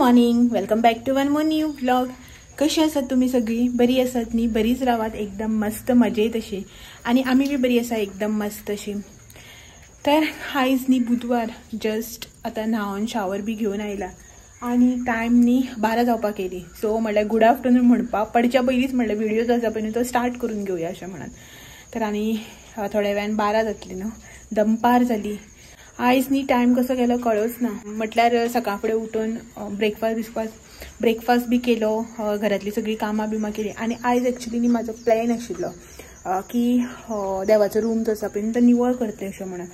Morning, welcome back to one more new vlog. कशी आसात तुम्ही सगळी? बरी आसात न्ही? बरीच रावात, एकदम मस्त मजेत अशी. आणि आम्ही बी बरी आसा, एकदम मस्त अशी. तर आयज न्ही बुधवार, जस्ट आतां न्हावन शावर बी घेवन आयला आनी टायम न्ही 12 जावपाक येयली. सो म्हणल्यार गुड आफ्टरनून म्हणपाक पडच्या पयलींच म्हणल्यार व्हिडिओ जो आसा पळय न्हू तो स्टार्ट करून घेवया अशें म्हणून. तर आनी थोड्या वेळान 12 जातली न्हू, दनपार जाली. आयज न्ही टायम कसो गेलो कळोच ना. म्हटल्यार सकाळ फुडें उठून ब्रेकफास्ट बी केलो, घरातली सगळी कामां बिमां केली. आनी आयज एक्चुली न्ही म्हाजो प्लॅन आशिल्लो की देवाचो रूम जो आसा पळय तो निवळ करतले अशें म्हणून.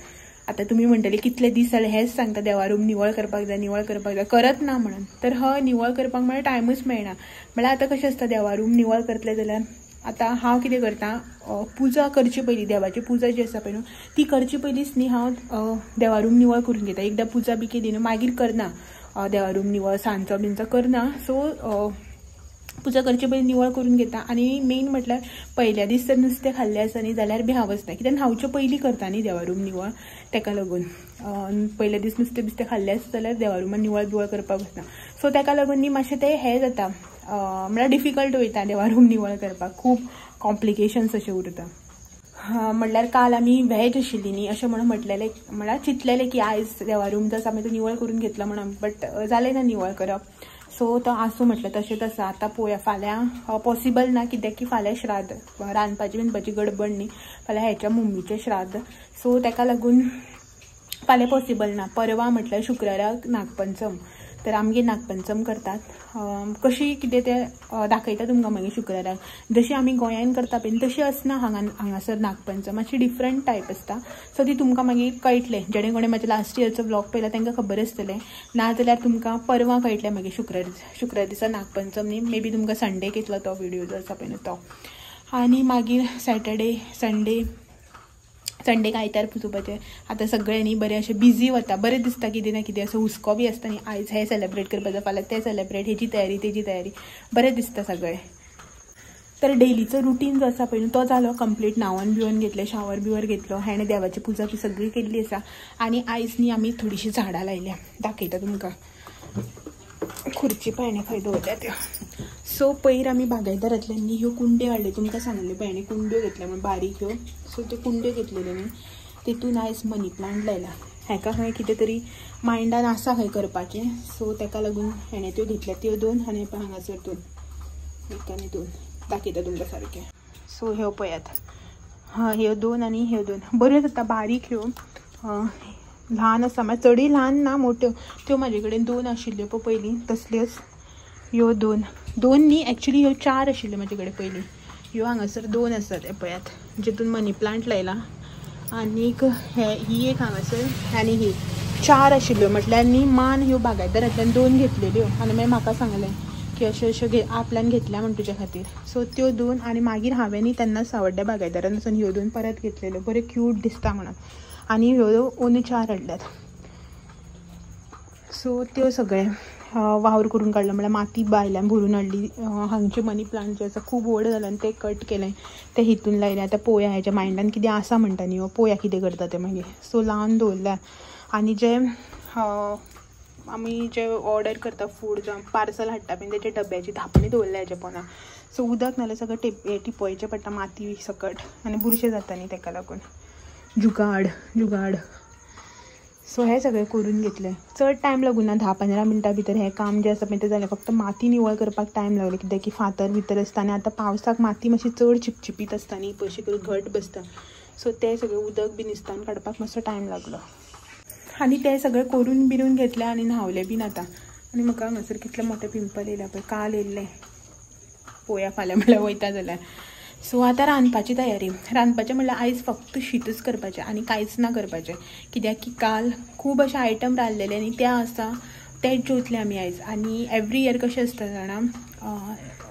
आतां तुमी म्हणटले कितले दीस जाले हेंच सांगता देवा रूम निवळ करपाक जाय, निवळ करपाक जाय, करत ना म्हणून. तर हय, निवळ करपाक म्हळ्यार टायमूच मेळना. म्हळ्यार आतां कशें आसता, देवा रूम निवळ करतले जाल्यार आतां हांव कितें करता, पुजा करची पयलीं, देवाची पुजा जी आसा पळय न्हू ती करची पयलींच न्ही हांव देवा रूम निवळ करून घेता. एकदां पुजा बी केली न्हू मागीर करना देवा रूम निवळ, सांजो बिंचो करना. सो पुजा करचे पयलीं निवळ करून घेता. आनी मेन म्हटल्यार पयल्या दीस जर नुस्तें खाल्लें आसा न्ही जाल्यार बी हांव वचना, कित्याक न्हावचे पयलीं करता न्ही देवा रूम निवळ, तेका लागून पयल्या दीस नुस्तें बिस्तें खाल्लें आसता जाल्यार देवा रुमान निवळ बिवळ करपाक वचना. सो तेका लागून न्ही मातशें तें हें जाता, म्हळ्यार डिफिकल्ट वयता देवा रूम निवळ करपाक, खूब कॉम्प्लिकेशन्स अशें उरता. म्हटल्यार काल आमी व्हेज आशिल्ली न्ही अशें म्हणून म्हटलेलें, म्हळ्यार चिंतलेलें की आयज देवा रूम जो आसा आमी तो निवळ करून घेतलो म्हणून, बट जालें ना निवळ करप. सो तो आसूं म्हटलें तशेंच आसा. आतां पळोवया फाल्यां पॉसिबल ना, कित्याक की फाल्यां श्राद्ध, रांदपाची बिनपाची गडबड न्ही, फाल्यां हेच्या मम्मीचें श्राद्ध, सो तेका लागून फाल्यां पॉसिबल ना. परवा म्हटल्यार शुक्राराक नागपंचम, तर आमगेर नागपंचम करतात. कशी कितें तें दाखयता तुमकां मागीर शुक्राराक. जशी आमी गोंयान करता पळय तशी आसना हांगासर नागपंचम, मातशी डिफरंट टायप आसता. सो ती तुमकां मागीर कळटलें, जेणे कोणें म्हाज्या लास्ट इयरचो व्लॉग पळयला तांकां खबर आसतलें, नाजाल्यार तुमकां परवां कळटलें मागीर शुक्रार दिसा नागपंचम न्ही, मे बी तुमकां संडेक येतलो तो व्हिडियो जो आसा पळय न्हू तो. आनी मागीर सॅटर्डे संडे, संडेक आयतार पुजोवपाचें. आतां सगळें न्ही बरें अशें बिजी वता, बरें दिसता कितें ना कितें असो हुस्को बी आसता न्ही, आयज हें सेलेब्रेट करपाचें, फाल्यां तें सेलेब्रेट, हेजी तयारी तेजी तयारी, बरें दिसता सगळें. तर डेलीचो रुटीन जो आसा पळय तो जालो कंप्लीट. न्हांवन बिवन घेतलें, शावर बिवर घेतलो, हेणें देवाची पुजा बी सगळी केल्ली आसा. आनी आयज न्ही आमी थोडीशीं झाडां लायल्या, दाखयता तुमकां. खुर्ची पळय खंय दवरल्या त्यो. सो पयर आमी बागायदारांतल्यान न्ही ह्यो कुंड्यो हाडल्यो, तुमकां सांगलें पळय हाणें कुंड्यो घेतल्या म्हणून बारीक ह्यो. सो त्यो कुंड्यो घेतलेल्यो न्ही, तितून आयज मनी प्लांट लायला. हेका खंय कितें तरी मायंडान आसा खंय करपाचें, सो तेका लागून हेणें त्यो घेतल्या, त्यो दोन आनी हांगासर दोन, एक आनी दोन, दाखयता तुमकां सारकें. सो ह्यो पळयात, हां ह्यो दोन आनी ह्यो दोन बऱ्यो जाता, बारीक ह्यो, ल्हान आसा, म्हळ्यार चडय ल्हान ना, मोट्यो. त्यो म्हाजे कडेन दोन आशिल्ल्यो पळय पयलीं तसल्योच ह्यो दोन, दोन न्ही एक्चुली ह्यो चार आशिल्ल्यो म्हाजे कडेन पयलीं. ह्यो हांगासर दोन आसात हे पळयात, जितून मनी प्लांट लायला, आनीक हे ही एक हांगासर आनी ही चार आशिल्ल्यो. म्हटल्यार न्ही मान ह्यो बागायदारांतल्यान दोन घेतलेल्यो आनी मागीर म्हाका सांगलें की अश्यो अश्यो आपल्यान घेतल्या म्हण तुज्या खातीर. सो त्यो दोन आनी मागीर हांवें न्ही तेन्ना सावड्ड्या बागायदारान वचून ह्यो दोन परत घेतलेल्यो, बऱ्यो क्यूट दिसता म्हणून. आनी ह्यो ओनू चार हाडल्यात. सो त्यो सगळें वावर करून काडलो, म्हळ्यार माती भायल्यान भरून हाडली. हांगचे मनी प्लांट जे आसा खूब व्हड जालें आनी तें कट केलें, तें हितून लायलें. आतां पळोवया हेच्या मायंडान कितें आसा म्हणटा न्ही हो, पळोवया कितें करता तें मागीर. सो लावन दवरल्या. आनी जे आमी जे ऑर्डर करता फूड, जावं पार्सल हाडटा पळय तेच्या डब्याची धापणी दवरल्या हेच्या पोना. सो उदक नाल्यार सगळें टिपोवचें पडटा माती सकट, आनी बुरशें जाता न्ही तेका लागून. जुगाड जुगाड. सो हें सगळें करून घेतलें. चड टायम लागूना, 10-15 मिनटां भितर हें काम जें आसा पळय तें जालें. फक्त माती निवळ करपाक टायम लागलो, कित्याक की फातर भितर आसता आनी आतां पावसाक माती मातशी चड चिपचिपीत आसता न्ही, पयशे करून घट बसता. सो तें सगळें उदक बी निसतावन काडपाक मातसो टायम लागलो. आनी तें सगळें करून बिरून घेतलें आनी न्हांवलें बीन आतां. आनी म्हाका हांगासर कितलें मोटें पिंपल येयलां पळय, काल येयल्लें, पळोवया फाल्यां म्हळ्यार वयता जाल्यार. सो आतां रांदपाची तयारी. रांदपाचें म्हणल्यार आयज फक्त शीतच करपाचें आनी कांयच ना करपाचें, कित्याक की काल खूब अशे आयटम रांदलेले न्ही ते आसा तेच जेवतले आमी आयज. आनी एवरी इयर कशें आसता जाणा,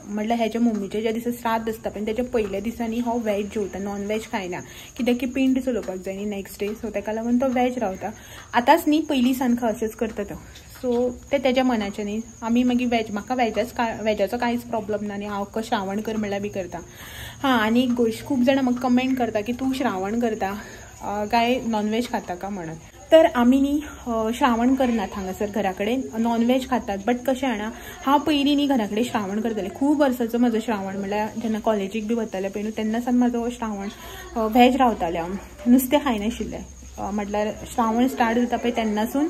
म्हटल्यार हेच्या मम्मीच्या ज्या दिसा श्राद्ध आसता पळय तेच्या पयल्या दिसांनी हो वेज जेवता, नॉन वेज खायना, कित्याक की पिंड चलोवपाक जाय न्ही नेक्स्ट डे. सो तेका लागून तो वेज रावता. आतांच न्ही पयलीं सावन अशेंच करता तो. सो तें तेज्या मनाचें न्ही, आमी मागीर वेज, म्हाका वेजाचो कांयच प्रॉब्लम ना न्ही, हांव श्रावण कर म्हणल्यार बी करता. हां, आनी एक गोश्ट खूब जाणां म्हाका कमेंट करता की तूं श्रावण करता काय नॉन वेज खाता का म्हणून. तर आमी न्ही श्रावण करनात हांगासर घरा कडेन नॉनव्हेज खातात. बट कशें जाणा, हांव पयलीं न्ही घरा कडेन श्रावण करतालें. खूब वर्साचो म्हजो श्रावण म्हणल्यार जेन्ना कॉलेजीक बी वतालें पळय न्हू तेन्ना सावन म्हाजो श्रावण व्हेज रावतालें हांव, नुस्तें खायनाशिल्लें. म्हटल्यार श्रावण स्टार्ट जाता पळय तेन्नासून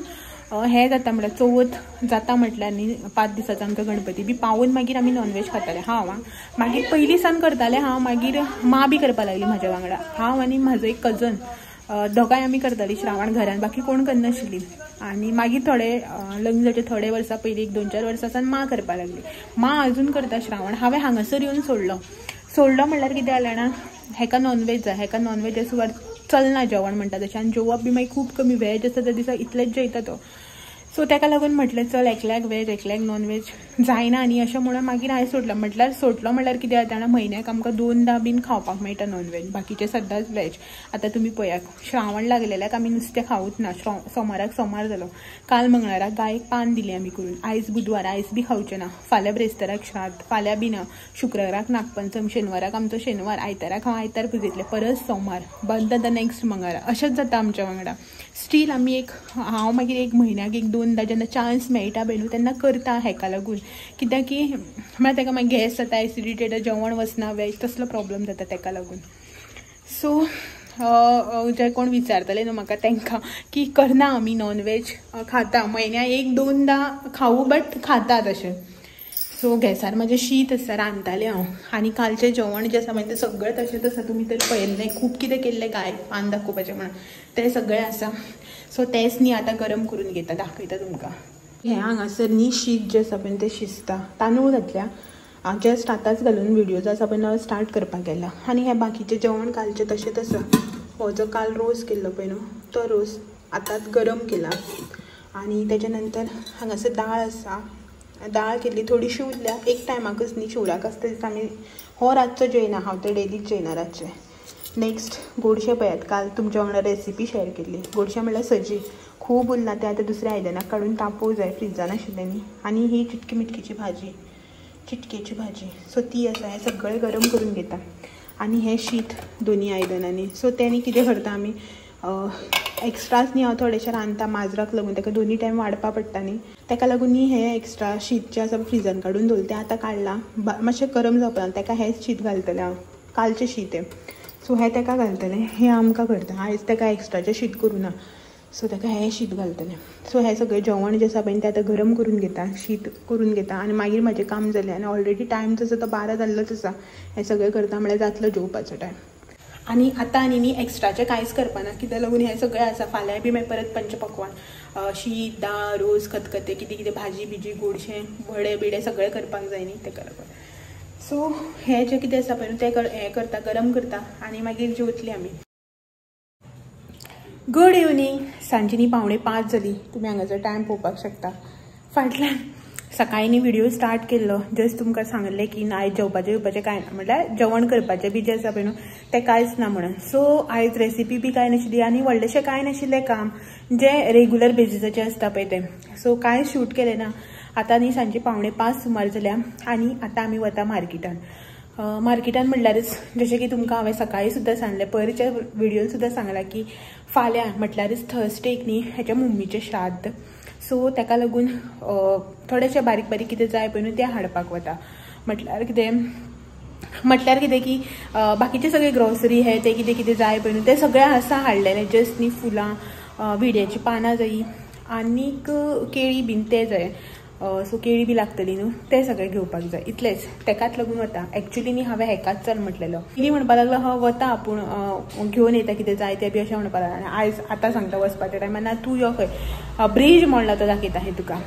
हें जाता म्हळ्यार चवथ जाता म्हटल्यार न्ही 5 दिसाचो आमचो गणपती बी पावून मागीर आमी नॉनव्हेज खाताले. हांव मागीर पयलीं सावन करतालें हांव, मागीर माँ बी करपाक लागली म्हाज्या वांगडा. हांव आनी म्हाजो एक कजन दोगांय आमी करतालीं श्रावण घरान, बाकी कोण करनाशिल्ली. आनी मागीर थोडे लग्न जावचे थोडे वर्सां पयलीं 1-2 4 वर्सां सावन माँ करपाक लागली. माँ अजून करता श्रावण. हांवें हांगासर येवन सोडलो. सोडलो म्हणल्यार कितें जालें जाणा, हेका नॉनव्हेज जाय, हेका नॉनव्हेज सुवार चलना जेवण म्हणटा तशें. आनी जेवप बी मागीर खूब कमी, व्हेज आसा त्या दिसा इतलेंच जेयता तो. सो ताका लागून म्हटलें चल एकल्याक व्हेज एकल्याक नॉनव्हेज जायना न्ही अशें म्हणून मागीर हांवें सोडलो. म्हटल्यार सोडलो म्हळ्यार कितें जाता जाणा, म्हयन्याक आमकां 2दा बीन खावपाक मेळटा नॉनव्हेज, बाकीचें सद्दांच व्हेज. आतां तुमी पळयात श्रावण लागलेल्याक आमी नुस्तें खावूच ना. सोमाराक सोमार जालो, काल मंगळाराक गायक पान दिलें आमी करून, आयज बुधवार आयज बी खावचें ना, फाल्यां ब्रेस्ताराक श्राद्ध, फाल्यां बी ना, शुक्राराक नागपंचम, शेनवाराक आमचो शेनवार, आयताराक हांव आयतार पुजयतलें, परत सोमार बंद जाता नेक्स्ट मंगळार. अशेंच जाता आमच्या वांगडा. स्टील आमी एक हांव मागीर एक म्हयन्याक 1-2दा जेन्ना चान्स मेळटा पळय न्हू तेन्ना करता हेका लागून, कित्याक की म्हळ्यार तेका मागीर गॅस जाता, एसिडिटी येता, जेवण वचना व्हेज, तसलो प्रॉब्लम जाता तेका लागून. सो जे कोण विचारतले न्हू म्हाका तेंकां की करना आमी नॉनव्हेज खाता, म्हयन्या 1-2दा खावू बट खाता तशें. सो गॅसार म्हाजें शीत आसा, रांदतालें हांव. आनी कालचें जेवण जें आसा मागीर तें सगळें तशेंच आसा, तुमी तर पळयल्लें खूब कितें केल्लें गाय पान दाखोवपाचें म्हणून तें सगळें आसा. सो तेंच न्ही आतां गरम करून घेता, दाखयता तुमकां. हें हांगासर न्ही शीत जें आसा पळय तें शिजता, तांदूळ घातल्या जस्ट आतांच घालून व्हिडियो जो आसा पळय स्टार्ट करपाक गेला. आनी हें बाकीचें जेवण कालचें तशेंच आसा. हो जो काल रोस केल्लो पळय न्हू तो रोस आतांच गरम केला. आनी तेच्या नंतर हांगासर दाळ आसा, दाळ केल्ली थोडीशी उरल्या, एक टायमाकच न्ही शिवराक आसता दिसा आमी हो रातचो जेयना, हांव तर डेलीच जेयना रातचें. नेक्स्ट गोडशें पळयात, काल तुमच्या वांगडा रेसिपी शेअर केल्ली. गोडशें म्हणल्यार सजी खूब उरला, तें आतां दुसऱ्या आयदनाक काडून तापोवंक जाय, फ्रिजान आशिल्लें न्ही. आनी ही चिटकी मिटकीची भाजी, चिटकेची भाजी, सो ती आसा. हें सगळें गरम करून घेता. आनी हें शीत दोनी आयदनांनी. सो तें न्ही कितें करता आमी एक्स्ट्राच न्ही हांव थोडेशें रांदता माजराक लागून, ताका दोनी टायम वाडपा पडटा न्ही, ताका लागून न्ही हें एक्स्ट्रा शीत जें आसा फ्रिजान काडून दवरलें तें आतां काडलां, मातशें गरम जावपा ना, ताका हेंच शीत घालतलें हांव, कालचें शीत हें. सो हें ताका घालतलें, हें आमकां करता. आयज ताका एक्स्ट्राचें शीत करूं ना, सो ताका हें शीत घालतलें. सो हें सगळें जेवण जें आसा पळय तें आतां गरम करून घेता, शीत करून घेता. आनी मागीर म्हाजें काम जालें. आनी ऑलरेडी टायम जसो तो 12 जाल्लोच आसा, हें सगळें करता म्हळ्यार जातलो जेवपाचो टायम. आनी आतां आनी न्ही एक्स्ट्राचें कांयच करपाना, कित्याक लागून हें सगळें आसा. फाल्यां बी मागीर परत पंचपक्वान, शीत दाळ रोस खतखतें कितें कितें भाजी बिजी गोडशें वडे बिडे सगळें करपाक जाय न्ही तेका लागून. सो हें जें कितें आसा पळय न्हू तें हें करता, गरम करता आनी मागीर जेवतली आमी. गुड इवनींग, सांजे न्ही 4:45 जाली, तुमी हांगासर टायम पळोवपाक शकता. फाटल्यान सकाळीं न्ही व्हिडियो स्टार्ट केल्लो, जस्ट तुमकां सांगलें की ना आयज जेवपाचें येवपाचें कांय ना, म्हटल्यार जेवण करपाचें बी जें आसा पळय न्हू तें कांयच ना म्हणून. सो आयज रेसिपी बी कांय नाशिल्ली आनी व्हडलेशें कांय नाशिल्लें काम जें रेगुलर बेजिसाचें आसता पळय तें. सो कांय शूट केलें ना. आतां न्ही सांजे 4:45 सुमार जाल्या आनी आतां आमी वता मार्केटान. मार्केटान म्हणल्यारच जशें की तुमकां हांवें सकाळीं सुद्दां सांगलें, पयरच्या व्हिडियोन सुद्दां सांगलां की फाल्यां म्हटल्यारच थर्सडेक न्ही हेच्या मम्मीचें श्राद्ध. सो ताका लागून थोडेशें बारीक बारीक कितें जाय पळय न्हू तें हाडपाक वता. म्हटल्यार कितें की बाकीचे सगळे ग्रोसरी हे ते कितें कितें जाय पळय न्हू तें सगळें आसा हाडलेलें. जस्ट न्ही फुलां, विड्याचीं पानां जायी आनीक केळी बीन तें जाय. सो केळी बी लागतली न्हू तें सगळें घेवपाक जाय, इतलेंच. तेकाच लागून वता. एक्चुली न्ही हांवें हेकाच चल म्हटलेलो, पयलीं म्हणपाक लागलो ह वता आपूण घेवन येता कितें जाय तें बी अशें म्हणपाक लागलो. आनी आयज आतां सांगता वचपाच्या टायमार ना तूं यो खंय ब्रीज म्हणला तो दाखयता हें तुका.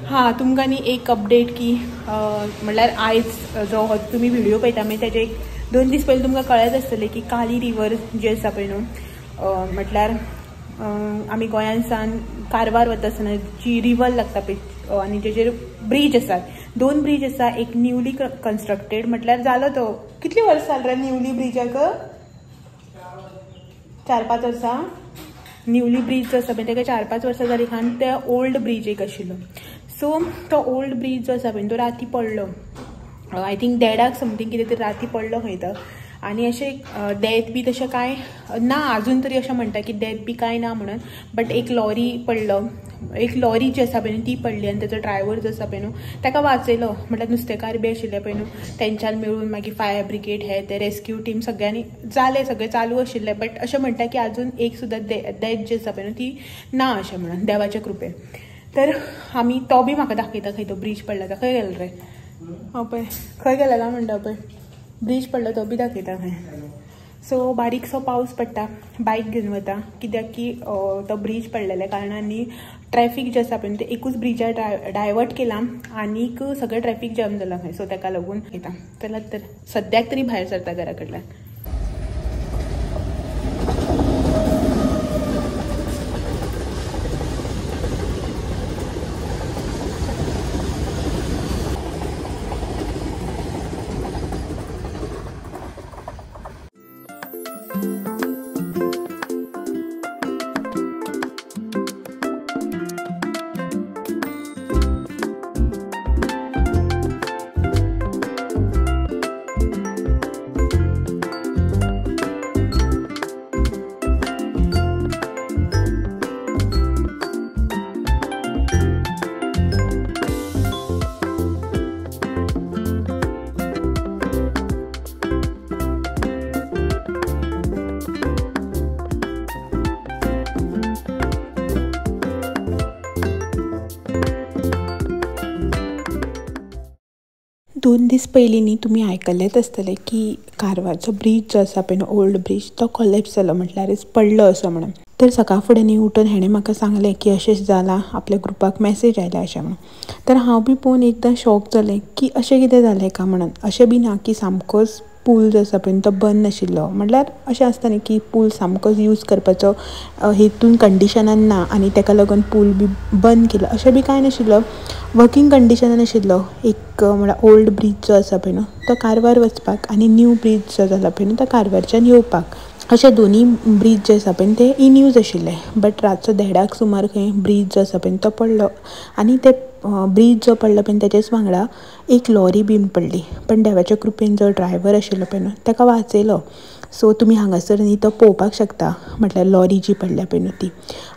हां तुमकां न्ही एक अपडेट की म्हणल्यार आयज जो हो तुमी व्हिडियो पळयता मागीर तेजे 1-2 दीस पयलीं तुमकां कळत आसतलें की काली रिवर जी आसा पळय न्हू, म्हटल्यार आमी गोंयान सावन कारवार वता आसतना जी रिवर लागता पळय आनी जेचेर ब्रीज आसात, 2 ब्रीज आसा, एक न्यूली कन्स्ट्रक्टेड म्हटल्यार जालो तो कितली वर्सां जाली रे न्यूली ब्रिजाक, 4-5 वर्सां न्यूली ब्रीज जो आसा पळय तेका 4-5 वर्सां जाली. आनी ते ओल्ड ब्रीज एक आशिल्लो. सो तो ओल्ड ब्रीज जो आसा पळय तो राती पडलो, I think 1:30 something कितें तरी राती पडलो खंय तो. आनी अशें डेथ बी तशें कांय ना अजून तरी अशें म्हणटा की डेथ बी कांय ना म्हणून. बट एक लॉरी पडलो, एक लॉरी जी आसा पळय न्हू ती पडली आनी तेजो ड्रायव्हर जो आसा पळय न्हू ताका वाचयलो. म्हटल्यार नुस्तेकार बी आशिल्ले पळय न्हू तेंच्यान मेळून मागीर फायर ब्रिगेड हे ते रेस्क्यू टीम सगळ्यांनी जालें, सगळें चालू आशिल्लें. बट अशें म्हणटा की अजून एक सुद्दां डेथ जी आसा पळय न्हू ती ना अशें म्हणून देवाच्या कृपेन. तर आमी तो बी म्हाका दाखयता खंय तो ब्रीज पडला तो खंय गेलो रे, हय पळय खंय गेलेला म्हणटा पळय ब्रीज पडलो तो बी दाखयता खंय. सो बारीकसो पावस पडटा, बायक घेवन वता कित्याक की तो ब्रीज पडलेल्या कारणान न्ही ट्रॅफीक जें आसा पळय तें एकूच ब्रिजार डायवर्ट केलां आनीक सगळें ट्रॅफीक जॅम जालां खंय. सो ताका लागून येता. चलात तर सद्याक तरी भायर सरता घरा कडल्यान. दोन दीस पयलीं न्ही तुमी आयकल्लेंच आसतलें की कारवारचो ब्रीज जो आसा पळय न्हू ओल्ड ब्रीज तो कोलॅप्स जालो, म्हटल्यारच पडलो असो म्हणून. तर सकाळ फुडें न्ही उठून हेणें म्हाका सांगलें की अशेंच जालां, आपल्या ग्रुपाक मॅसेज आयला अशें म्हणून. तर हांव बी पळोवन एकदां शॉक जालें की अशें कितें जालें काय म्हणून. अशें बी ना की सामकोच पूल जो आसा पळय तो बंद नाशिल्लो, म्हटल्यार अशें आसता न्ही की पूल सामकोच यूज करपाचो हेतून कंडिशनान ना आनी ताका लागून पूल बी बंद केलो अशें बी कांय नाशिल्लो, वर्कींग कंडिशनान आशिल्लो. एक म्हळ्यार ओल्ड ब्रीज जो आसा पळय न्हू तो कारवार वचपाक आनी न्यू ब्रीज जो जाला पळय न्हू तो कारवारच्यान येवपाक, अशे दोनूय ब्रीज जे आसा पळय ते इन यूज आशिल्ले. बट रातचो देडाक सुमार खंय ब्रीज जो आसा पळय तो पडलो आनी ते ब्रीज जो पडलो पळय तेजेच वांगडा एक लॉरी बीन पडली. पण देवाच्या कृपेन जो ड्रायव्हर आशिल्लो पळय न्हू ताका वाचयलो. सो तुमी हांगासर न्ही तो पळोवपाक शकता, म्हटल्यार लॉरी जी पडल्या पळय न्हू ती.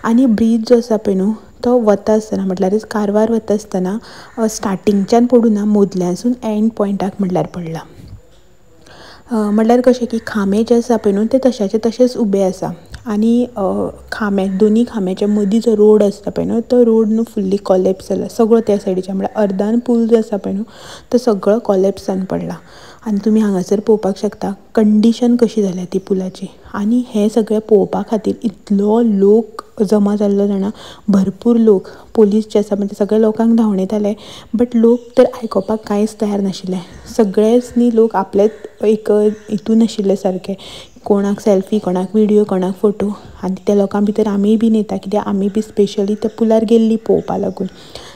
आनी ब्रीज जो आसा पळय न्हू तो वता आसतना म्हटल्यारच कारवार वता आसतना स्टार्टिंगच्यान पडूं ना, मदल्यासून एंड पॉयंटाक म्हटल्यार पडला. म्हटल्यार कशें की खांबे जे आसा पळय न्हू ते तशाचे तशेच उबे आसा आनी खांबे दोनी खांब्याच्या मदीं जो रोड आसता पळय न्हू तो रोड न्हू फुल्ली कोलॅप्स जाला सगळो त्या सायडीच्यान, म्हळ्यार अर्दान पूल जो आसा पळय न्हू तो सगळो कोलॅप्स जावन पडला. आनी तुमी हांगासर पळोवपाक शकता कंडिशन कशी जाल्या ती पुलाची. आनी हें सगळें पळोवपा खातीर इतलो लोक जमा जाल्लो जाणा, भरपूर लोक, पोलीस जे आसा ते सगळे लोकांक धांवडयताले. बट लोक तर आयकोपाक कांयच तयार नाशिल्ले, सगळेच न्ही लोक आपलेच एक हितून आशिल्ले सारके, कोणाक सेल्फी, कोणाक विडियो, कोणाक फोटो. आनी त्या लोकां भितर आमीय बीन येता कित्याक आमी बी स्पेशली त्या पुलार गेल्ली पळोवपा लागून.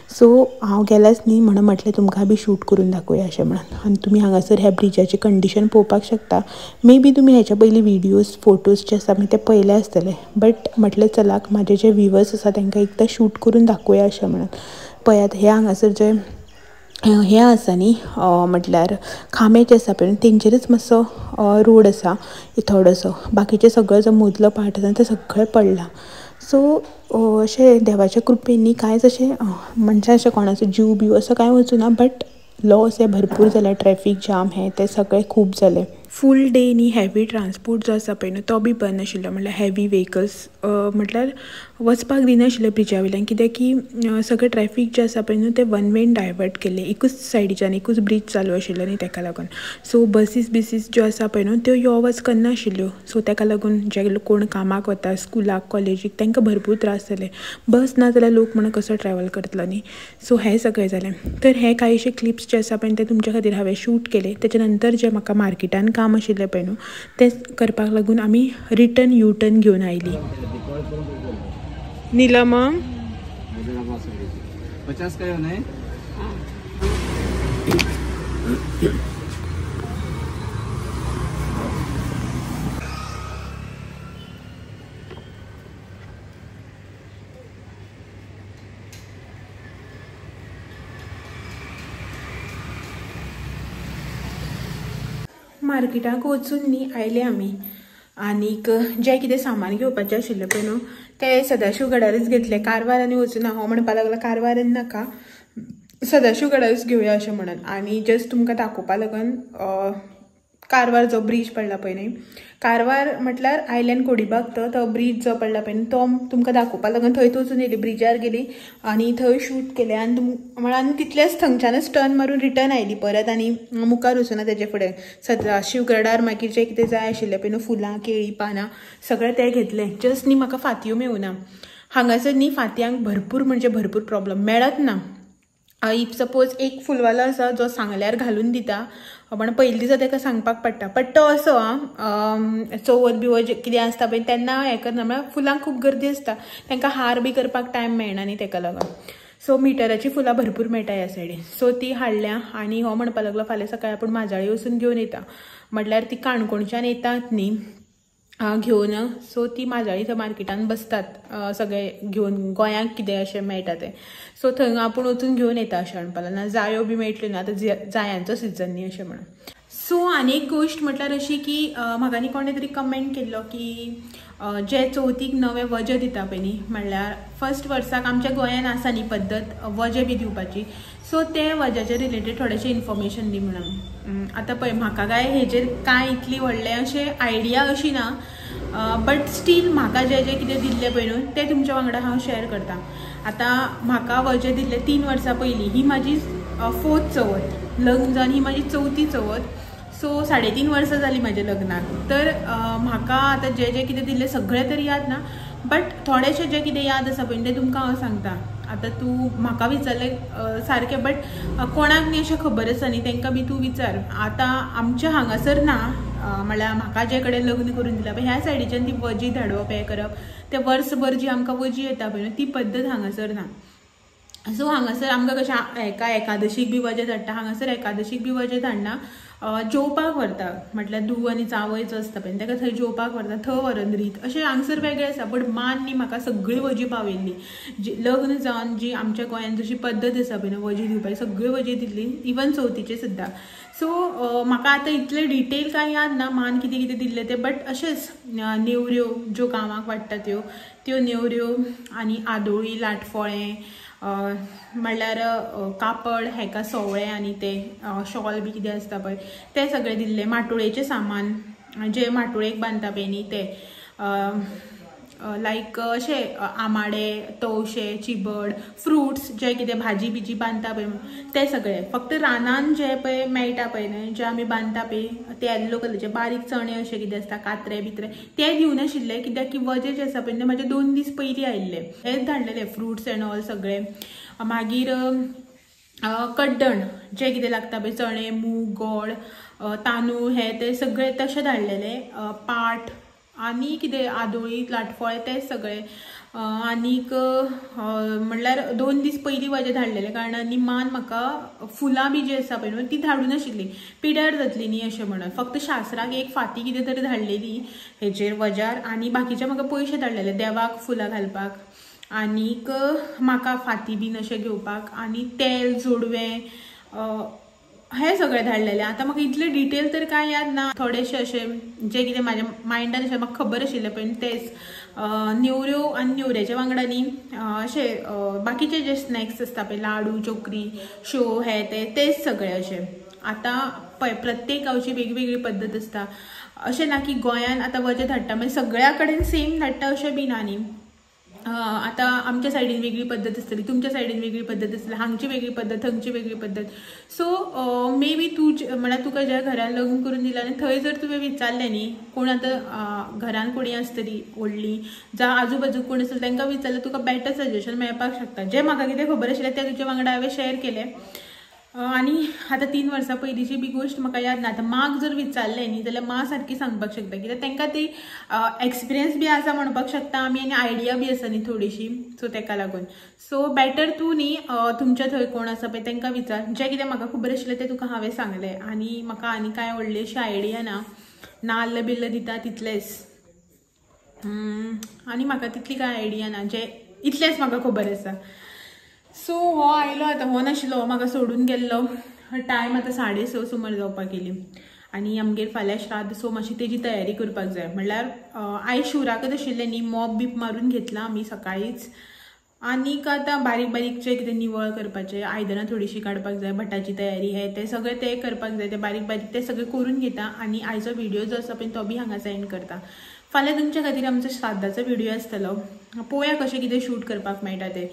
सो हांव गेल्याच न्ही म्हणून म्हटलें तुमकां बी शूट करून दाखोवया अशें म्हणून. आनी तुमी हांगासर ह्या ब्रिजाची कंडिशन पळोवपाक शकता. मे बी तुमी हेच्या पयलीं विडियोज फोटोज जे आसा ते पळयले आसतले, बट म्हटलें चलाक म्हाजे जे व्युवर्स आसा तांकां एकदां शूट करून दाखोवया अशें म्हणून. पळयात हे हांगासर जे हें आसा न्ही म्हटल्यार खांबे जे आसा पळय तेंचेरच मातसो रोड आसा थोडोसो, बाकीचे सगळो जो मदलो पार्ट आसा तो सगळें पडला. सो अशें देवाच्या कृपेन न्ही कांयच अशें म्हणजे अशें कोणाचो जीव बीव असो कांय वचूं ना, बट लॉस हे भरपूर जाल्या, ट्रॅफीक जाम हें तें सगळें खूब जालें. फूल डे न्ही हेवी ट्रान्सपोर्ट जो आसा पळय न्हू तो बी बंद आशिल्लो, म्हळ्यार हेवी व्हेकल्स म्हटल्यार वचपाक दिनाशिल्ले ब्रिजा वयल्यान, कित्याक की सगळें ट्रॅफीक जें आसा पळय न्हू तें वन वेन डायवर्ट केल्लें, एकूच सायडीच्यान एकूच ब्रीज चालू आशिल्लो न्ही ताका लागून. सो बसीस बिसीस ज्यो आसा पळय न्हू त्यो यो वच करनाशिल्ल्यो. सो ताका लागून जे कोण कामाक वता स्कुलाक कॉलेजीक तांकां भरपूर त्रास जाले. बस ना जाल्यार लोक म्हणून कसो ट्रॅवल करतलो न्ही. सो हें सगळें जालें. तर हे कांयशे क्लिप्स जे आसा पळय ते तुमच्या खातीर हांवें शूट केले. तेच्या नंतर जें म्हाका मार्केटान काम आशिल्लें पळय न्हू तें करपाक लागून आमी रिटर्न यू टर्न घेवन आयली. नीलम 50 का नहीं। मार्केटाक वचून न्ही आयले आमी आनीक जें कितें सामान घेवपाचें आशिल्लें पळय न्हू तें सदाशिव गडारच घेतलें. कारवार आनी वचूना. हो म्हणपाक लागला कारवारान नाका, सदाशिव गडारच घेवया अशें म्हणून. आनी जस्ट तुमकां दाखोवपा लागून कारवार जो ब्रीज पडला पळय न्ही, कारवार म्हटल्यार आयल्यान कोडीबाग तो ब्रीज जो पडला पळय न्ही तो तुमकां दाखोवपा लागून थंयच वचून येयली. ब्रिजार गेली आनी थंय शूट केलें आनी म्हळ्यार तितलेंच थंयच्यानच टर्न मारून रिटर्न आयली परत आनी मुखार वचूना तेजे फुडें सदाशिव गडार मागीर जें कितें जाय आशिल्लें पळय न्हू फुलां केळी पानां सगळें तें घेतलें. जस्ट न्ही म्हाका फातयो मेळुना हांगासर न्ही, फातयांक भरपूर म्हणजे भरपूर प्रॉब्लम मेळत ना. If suppose एक फुलवालो आसा जो सांगल्यार घालून दिता, पण पयलीं दिसा ताका सांगपाक पडटा. बट तो असो आं चवथ बिवथ कितें आसता पळय तेन्ना हें करना, म्हळ्यार फुलांक खूब गर्दी आसता, तांकां हार बी करपाक टायम मेळना न्ही ताका लागून. सो मिटराची फुलां भरपूर मेळटा ह्या सायडीन. सो ती हाडल्या आनी हो म्हणपाक लागलो फाल्यां सकाळी आपूण माजाळी वचून घेवन येता, म्हटल्यार ती काणकोणच्यान येतात न्ही घेवन. सो ती माजाळी थंय मार्केटान बसतात सगळे घेवन, गोंयांक कितें अशें मेळटा तें. सो थंय आपूण वचून घेवन येता अशें म्हणपाक लागलो. ना जायो बी मेळटल्यो ना, आतां जायांचो सिजन न्ही अशें म्हणून. सो आनी एक गोश्ट म्हटल्यार अशी की म्हाका न्ही कोणें तरी कमेंट केल्लो की जे चवथीक नवें वजें दिता पळय न्ही, म्हणल्यार फर्स्ट वर्साक आमच्या गोंयान आसा न्ही पद्दत वजें बी दिवपाची. सो ते वज्याचे रिलेटेड थोडेशें इन्फॉर्मेशन दी म्हणून. आतां पळय म्हाका काय हेजेर कांय इतली व्हडलें अशें आयडिया अशी ना, बट स्टील म्हाका जें जें कितें दिल्लें पळय न्हू तें तुमच्या वांगडा हांव शेअर करता. आतां म्हाका वजें दिल्लें 3 वर्सां पयलीं, ही म्हाजी 4th चवथ, लग्न जावन ही म्हाजी 4थी चवथ. सो 3.5 वर्सां जालीं म्हाज्या लग्नाक. तर म्हाका आतां जें जें कितें दिल्लें सगळें तर याद ना, बट थोडेशें जें कितें याद आसा पळय तें तुमकां हांव सांगता. आतां तूं म्हाका विचारलें सारकें, बट कोणाक न्ही अशें खबर आसा न्ही तांकां बी तूं विचार. आतां आमच्या हांगासर ना, म्हळ्यार म्हाका जे कडेन लग्न करून दिलां पळय ह्या सायडीच्यान ती वजी धाडप हें करप, तें वर्सभर जी आमकां वजी येता पळय ती पद्दत हांगासर ना. सो हांगासर आमकां कशें एका एकादशीक बी वजें धाडटा, हांगासर एकादशीक बी वजें धाडना, जेवपाक व्हरता. म्हटल्यार धूव आनी जावय जो आसता पळय ताका थंय जेवपाक व्हरता, थंय व्हरून रीत अशें हांगसर वेगळें आसा. बट मान न्ही म्हाका सगळी वजी पावयल्ली, जी लग्न जावन जी आमच्या गोंयांत जशी पद्दत आसा पळय न्हू वजी दिवपाची सगळी वजी दिल्ली, इवन चवथीचे सुद्दां. सो म्हाका आतां इतलें डिटेल कांय याद ना मान कितें कितें दिल्लें तें, बट अशेंच नेवऱ्यो ज्यो गांवाक वाडटा त्यो त्यो नेवऱ्यो आनी आदोळी, लाटफोळें, म्हणल्यार कापड हेका सोवळें आनी तें शॉल बी कितें आसता पळय तें सगळें दिल्लें. माटोळेचें सामान जें माटोळेक बांदता पळय न्ही तें, लायक अशें आमाडे, तवशे, चिबड, फ्रुट्स जे कितें भाजी बिजी बांदता पळय तें सगळें. फक्त रानान जे पळय मेळटा पळय न्हय जे आमी बांदता पळय ते येल्लो कलरचे बारीक चणे अशे कितें आसता, कात्रे बित्रे ते दिवनाशिल्ले, कित्याक की वजें जें आसा पळय म्हाजे 2 दीस पयलीं आयिल्ले, हेच धाडलेले फ्रुट्स एंड ऑल सगळें. मागीर कड्डण जें कितें लागता पळय चणे, मूग, गोड, तांदूळ हे ते सगळे तशें धाडलेले. पाट आनी कितें आदोळी, लाटफोळे ते सगळे. आनीक म्हणल्यार 2 दीस पयलीं वजें धाडलेलें कारणान न्ही मान म्हाका फुलां बी जी आसा पळय न्हू ती धाडूं नाशिल्ली, पिड्यार जातली न्ही अशें म्हणून. फक्त शास्त्राक एक फाती कितें तरी धाडलेली हेजेर वज्यार, आनी बाकीचे म्हाका पयशे धाडलेले देवाक फुलां घालपाक आनीक म्हाका फाती बीन अशें घेवपाक आनी तेल, जोडवें हे सगळें धाडलेलें. आतां म्हाका इतलें डिटेल तर कांय याद ना, थोडेशे अशें जें कितें म्हाज्या मायंडान अशें म्हाका खबर आशिल्लें पळय तेंच. नेवऱ्यो आनी नेवऱ्याच्या वांगडा न्ही अशें बाकीचे जे स्नॅक्स आसता पळय लाडू, चोकरी, शेव हे ते तेच सगळे अशें. आतां पळय प्रत्येक गांवची वेगवेगळी पद्दत आसता, अशें ना की गोंयान आतां वजें धाडटा मागीर सगळ्या कडेन सेम धाडटा अशें बी ना न्ही. आतां आमच्या सायडीन वेगळी पद्दत आसतली, तुमच्या सायडीन वेगळी पद्दत आसतली, हांगची वेगळी पद्दत, थंयची वेगळी पद्दत. सो मे बी तूं म्हळ्यार तुका ज्या घरान लग्न करून दिलां आनी थंय जर तुवें विचारलें न्ही कोण आतां घरान कोणी आसतली व्हडली जावं आजूबाजूक कोण आसतली तांकां विचारलें तुका बेटर सजेशन मेळपाक शकता. जें म्हाका कितें खबर आशिल्लें तें तुज्या वांगडा हांवें शेअर केलें. आनी आतां 3 वर्सां पयलींची बी गोश्ट म्हाका याद ना. आतां माक जर विचारलें न्ही जाल्यार मा सारकी सांगपाक शकता, कित्याक तांकां ती एक्सपिरियन्स बी आसा म्हणपाक शकता आमी, आनी आयडिया बी आसा न्ही थोडीशी, सो ताका लागून. सो बेटर तूं न्ही तुमच्या थंय कोण आसा पळय तांकां विचार. जें कितें म्हाका खबर आशिल्लें तें तुका हांवें सांगलें, आनी म्हाका आनी कांय व्हडली अशी आयडिया ना. नाल्ल बिल्ल दिता तितलेंच, आनी म्हाका तितली कांय आयडिया ना, जें इतलेंच म्हाका खबर आसा. सो हो आयलो आतां, हो नाशिल्लो, हो म्हाका सोडून गेल्लो. टायम आतां 6:30 सुमार जावपाक गेली. आनी आमगेर फाल्यां श्राद्ध, सो मातशी तेजी तयारी करपाक जाय. म्हणल्यार आयज शिवराकच आशिल्लें न्ही, मॉप बीप मारून घेतला आमी सकाळीच. आनीक आतां बारीक बारीकचें कितें निवळ करपाचें, आयदनां थोडीशीं काडपाक जाय, भटाची तयारी हे ते सगळें ते करपाक जाय, ते बारीक बारीक ते सगळें करून घेता. आनी आयचो व्हिडिओ जो आसा पळय तो बी हांगाच एंड करता. फाल्यां तुमच्या खातीर आमचो श्राद्धाचो व्हिडिओ आसतलो, पळोवया कशें कितें शूट करपाक मेळटा तें.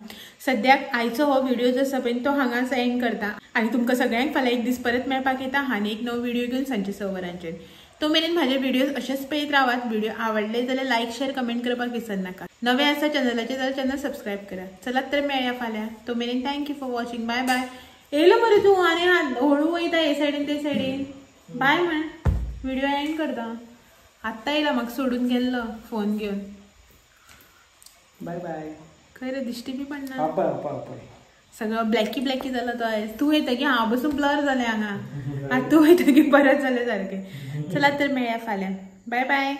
सद्याक आयचो हो व्हिडिओ जो आसा पळय तो हांगाच एंड करता आनी तुमकां सगळ्यांक फाल्यां एक दीस परत मेळपाक येता आनी एक नवो व्हिडिओ घेवन सांजचे 6 वरांचेर. तो मेरेन म्हाजे व्हिडिओज अशेंच पळयत रावात. व्हिडिओ आवडले जाल्यार लायक शेअर कमेंट करपाक विसरनाका. नवे आसा चॅनलाचेर जाल्यार चॅनल सबस्क्रायब करा. चलात तर मेळया फाल्यां, तो मेरेन thank you for watching, bye bye. येयलो मरे तूं आनी हळू वयता हे सायडीन ते सायडीन, बाय म्हण व्हिडिओ एंड करता. आत्तां येयला म्हाका सोडून गेल्लो फोन घेवन. बाय बाय. खंय रे दिश्टी बी पडना, सगळं ब्लॅकी ब्लॅकी जालो तो आयज. तूं वयतकीर हांव बसून ब्लर जालें हांगा, आतां तूं वयतकीर परत जालें सारकें. चलात तर मेळया फाल्यां, बाय बाय.